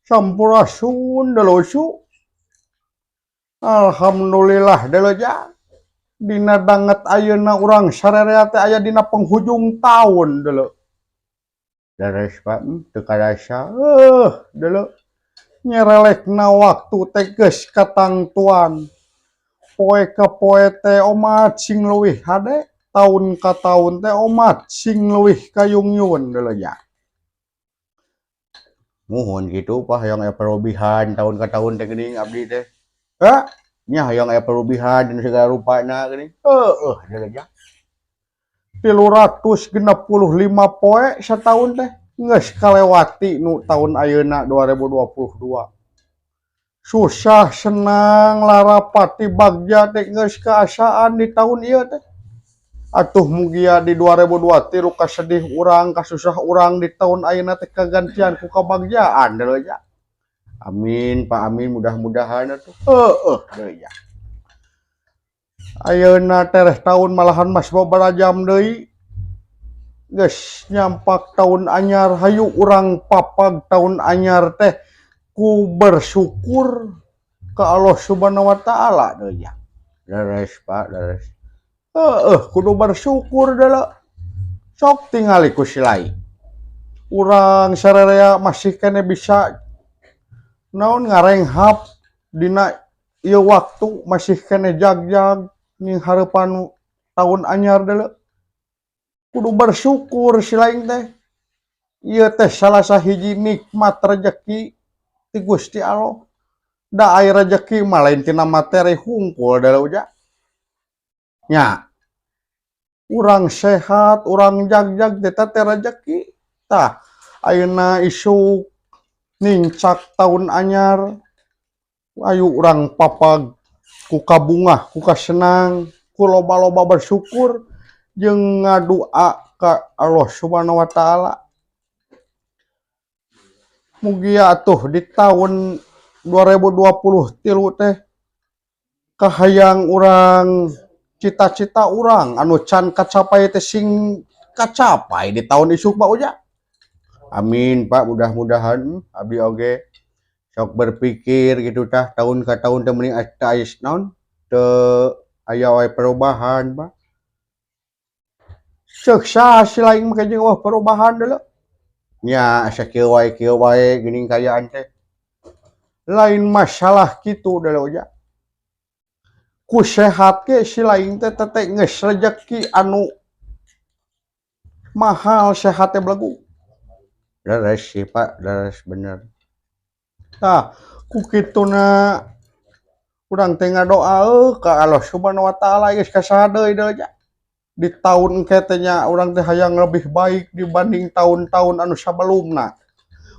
Sampurasun, Delucu. Alhamdulillah, Deluja. Dina danget ayeuna urang sararea teh aya dina penghujung tahun, Delu. Leres, Pak, teu karasa Delu. Nyerelekna waktu teh geus katangtuan. Poe ka poe teh omat sing leuwih hade, taun ka taun teh omat sing leuwih kayungyun, Delu nya. Muhun kitu, Pak, hayang aya perubahan tahun ka tahun teh geuning abdi teh. Hah? Nya hayang aya perubahan dina segala rupana geuning. Heueuh, Delu nya. 365 poe sataun teh geus kalewati nu tahun ayeuna 2022. Susah senang larapati bagja teh geus kaasaan di tahun ieu teh. Atuh mugia di 2023 kasedih urang, kasusah urang di tahun ayeuna teh kagantian ku kabagjaan, Delu nya. Amin, Pak, amin, mudah-mudahan atuh. Heueuh, Delu nya. Ayeuna tereh tahun malahan mas sababaraha jam deui. Geus nyampak tahun anyar, hayu urang papag tahun anyar teh ku bersyukur ka Allah Subhanahu wa Ta'ala, Delu nya. Leres, Pak, leres. Heueuh, kudu bersyukur, Delu. Sok tingali ku silai. Urang sararea masih keneh bisa naon ngarenghap dina ieu waktu, masih keneh jagjag nyinghareupan tahun anyar, Delu. Kudu bersyukur silaing teh. Ieu teh salah sahiji nikmat rejeki ti Gusti Allah. Da ai rejeki mah lain tina materi hungkul, Delu ja. Nya. Urang sehat, urang jagjag eta teh rejeki. Tah, ayeuna isuk nincak tahun anyar, ayo urang papag ku kabungah, ku kasenang, ku loba-loba bersyukur jeung ngadua ka Allah Subhanahu wa Ta'ala. Mugia atuh di tahun 2023 teh kahayang urang, cita-cita urang anu can kacapai teh sing kacapai di tahun isuk, Pak Uja. Amin, Pak, mudah-mudahan. Abdi oge sok berpikir gitu tah, tahun ke tahun teh mending aya naon teu aya wae perubahan, Pak. Ceuk saha si lain make jeung euweuh perubahan, deuleu? Nya asa kieu wae geuning kaayaan teh. Lain masalah kitu, deuleu ja. Ku sehat ge si lain teh teh geus rejeki anu mahal, sehat teh belegu. Leres sih, Pak, leres bener. Tah, ku kituna urang teh ngadoa ka Allah Subhanahu wa Ta'ala geus ka saha deui, deuleu ja. Di tahun engke teh nya urang teh hayang lebih baik dibanding tahun-tahun anu sabelumna.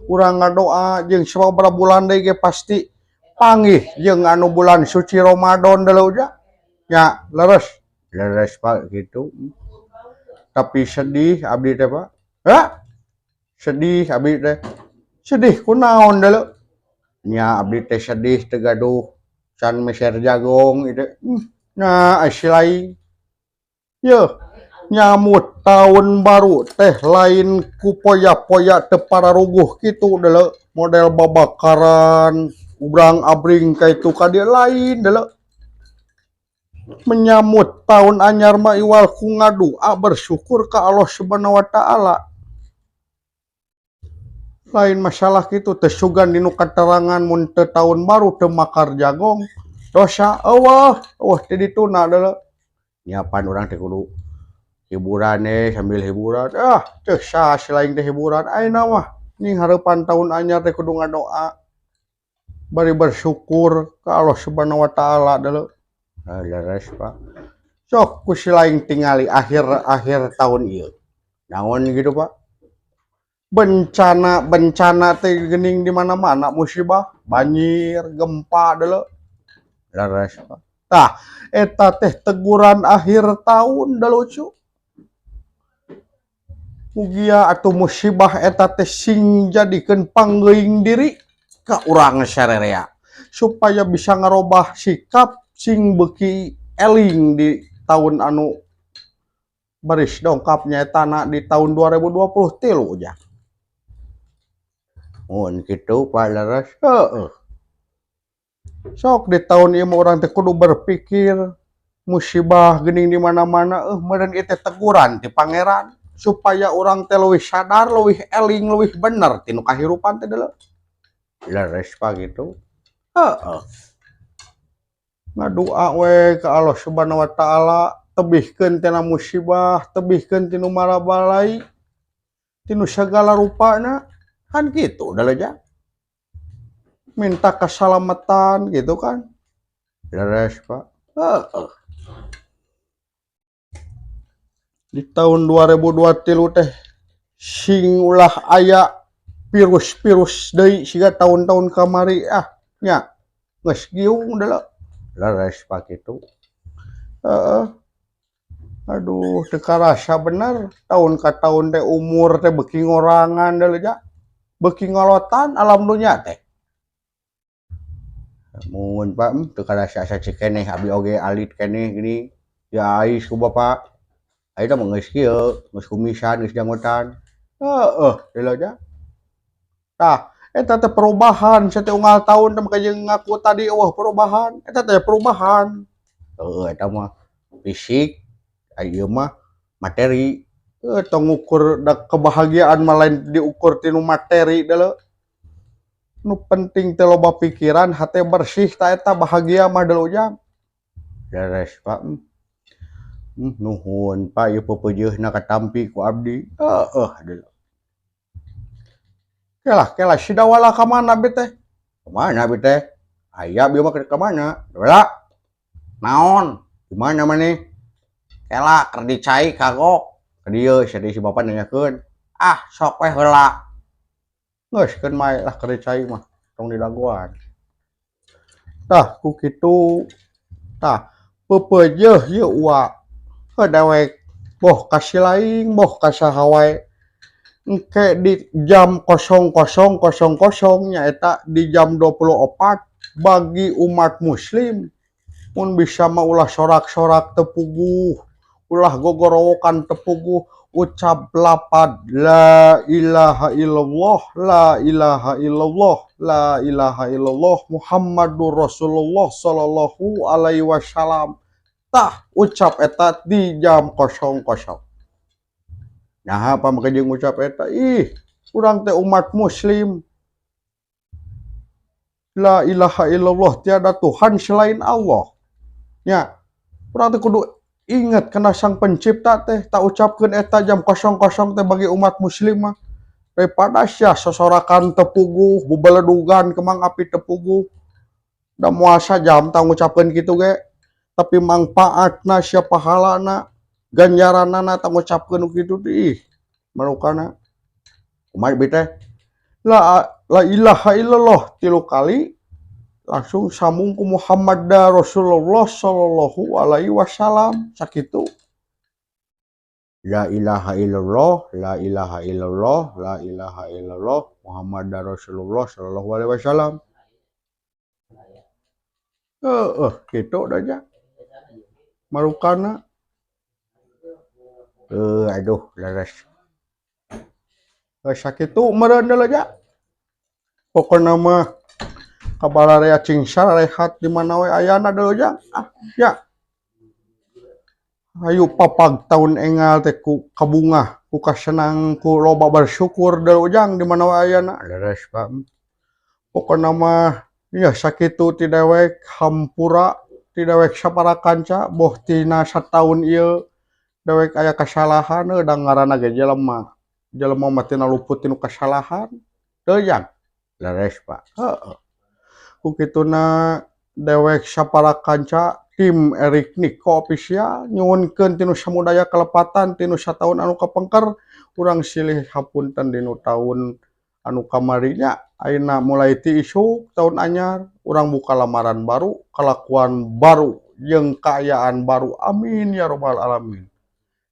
Urang ngadoa jeung sababaraha bulan deui ge pasti panggih jeung anu bulan suci Ramadan, deuleu ja. Nya, leres. Leres, Pak, gitu. Tapi sedih abdi teh, Pak. Hah? Sedih abdi teh. Sedih kunaon, deuleu? Nya abdi teh sedih teu gaduh can meser jagong ieu. Nah, ai lain. Yeuh, nyamut tahun baru teh lain ku poya-poya teu pararuguh kitu, deuleu, model babakaran, ubrang-abring ka itu ka dieu, lain, deuleu. Menyambut tahun anyar mah iwal ku ngadua bersyukur ka Allah Subhanahu wa Ta'ala. Lain masalah kitu teh, sugan dinu katerangan mun teu tahun baru teu makar jagong dosa, euweuh, euweuh teu dituna, deuleu. Nya pan urang teh kudu hiburan sambil hiburan. Ah, teu saha selain teh hiburan. Ayeuna mah nyinghareupan tahun anyar teh kudu ngadoa bari bersyukur ka Allah Subhanahu wa Ta'ala, deuleu. Ah, leres, Pak. Sok ku silaing tingali akhir-akhir tahun ieu. Naon gitu, Pak? Bencana-bencana teh geuning di mana-mana, musibah, banjir, gempa, deuleu. Leres, Pak. Tah, eta teh teguran akhir tahun, lucu. Mugia atuh musibah eta teh sing jadikeun panggeuing diri ka urang sarerea supaya bisa ngarobah sikap sing beuki eling di tahun anu baris dongkap, nyaetana di tahun 2023 ja. Mun kitu Pak, leres, heeh. Sok di tahun ieu mah urang teh kudu berpikir musibah geuning di mana-mana, meureun ieu teh teguran ti Pangeran supaya urang teh leuwih sadar, leuwih eling, leuwih bener tinu kahirupan teh deuleu. Leres, Pak, gitu. Heeh. Ngadua we ka Allah Subhanahu wa Ta'ala, tebihkeun tina musibah, tebihkeun tinu marabalai, tinu sagala rupana, kan kitu deuleu ja. Minta keselamatan gitu kan. Leres, Pak. Heeh. Di tahun 2023 teh sing ulah aya virus-virus deui siga tahun-tahun kamari ah nya, geus giung deuleu. Leres, Pak, kitu. Heeh. Aduh, teu karasa bener tahun ka tahun teh umur teh beuki ngorangan deuleu ja. Beuki ngolotan alam dunya teh. Mun, Pak, teu karasa asa keneh abi oge alit keneh gini. Ya ais ku Bapak. Ayeuna mah geus kieu, geus kumisan, geus janggotan. Heeh, deuleu ja. Tah, eta teh perubahan sateu unggal tahun teh jeung ngaku tadi euweuh perubahan, eta teh perubahan. Heueuh, eta mah fisik, ari ieu mah materi. Tong ngukur da kebahagiaan mah lain diukur tinu materi deuleu. Nu penting teh loba pikiran, hate bersih, tah eta bahagia mah deuleu, Ujang. Leres, Pak. Nuhun, Pak, ieu peupeujeuhna katampi ku abdi. Heeh, deuleu. Kela kela si Dawala ka mana bi teh? Ka mana bi teh? Aya bi mah ka mana? Dawala. Naon? Di mana maneh? Kela keur di cai kagok. Ka dieu sia si bapak nanyakeun. Ah, sok we heula. Geus keun mae lah keur di cai mah, tong didagoan. Tah ku kitu tah peupeujeuh ieu ua. Heuh dewek boh ka si laing boh ka saha wae. Engke di jam 00.00 nyaeta di jam 24 bagi umat muslim mun bisa mah ulah sorak-sorak teu puguh, ulah gogorowokan teu puguh, ucap lapad la ilaha illallah, la ilaha illallah, la ilaha illallah Muhammadur Rasulullah sallallahu alaihi wasallam. Tah ucap eta di jam 00. Nah, apa make jeung ngucap eta? Ih, urang teh umat muslim. La ilaha illallah, tiada Tuhan selain Allah. Nya, urang teh kudu inget kana Sang Pencipta teh, tak ucapkeun eta jam 00 teh bagi umat muslim mah. Daripada sia sosorakan teu puguh, bubeledugan kembang api teu puguh. Da moal sajam tah ngucapkeun kitu ge. Tapi mangpaatna sia, pahalana, ganjaranana tah ngucapkeun nu kitu teh, ih, marukana. Kumaha bi teh? La la ilaha illallah tilu kali langsung sambung ku Muhammad Rasulullah sallallahu alaihi wasallam, sakitu. La ilaha illallah, la ilaha illallah, la ilaha illallah Muhammad Rasulullah sallallahu alaihi wasallam. Heeh, kitu da nya. Marukana. Aduh, leres. Sakitu meureun deuleu ja. Pokona mah kabararea cing sarehat di mana we ayana deuleu jang. Ah, ya. Hayu papag taun enggal teh ku kabungah, ku kasenang, ku loba bersyukur deuleu ujang di mana we ayana. Leres, Pak. Pokona mah ya sakitu ti dewek, hampura ti dewek sapara kanca boh tina sataun ieu dewek aya kasalahan, da ngaranna ge jelema. Jelema mah tina luput tinu kasalahan. Teu, Jang? Leres, Pak. Heeh. Ku kituna dewek sapara kanca tim Erik Niko Official nyuhunkeun tinu samudaya kalepatan tinu sataun anu kapengker, urang silih hapunten dinu taun anu kamari nya. Ayeuna mulai ti isuk taun anyar urang buka lamaran baru, kalakuan baru, jeung kaayaan baru, amin ya robbal alamin.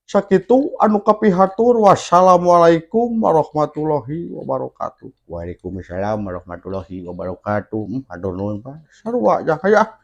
Sakitu anu kapihatur, wassalamualaikum warahmatullahi wabarakatuh. Waalaikumsalam warahmatullahi wabarakatuh. Hatur nuhun, Pak. Sarua jang, hayu ah.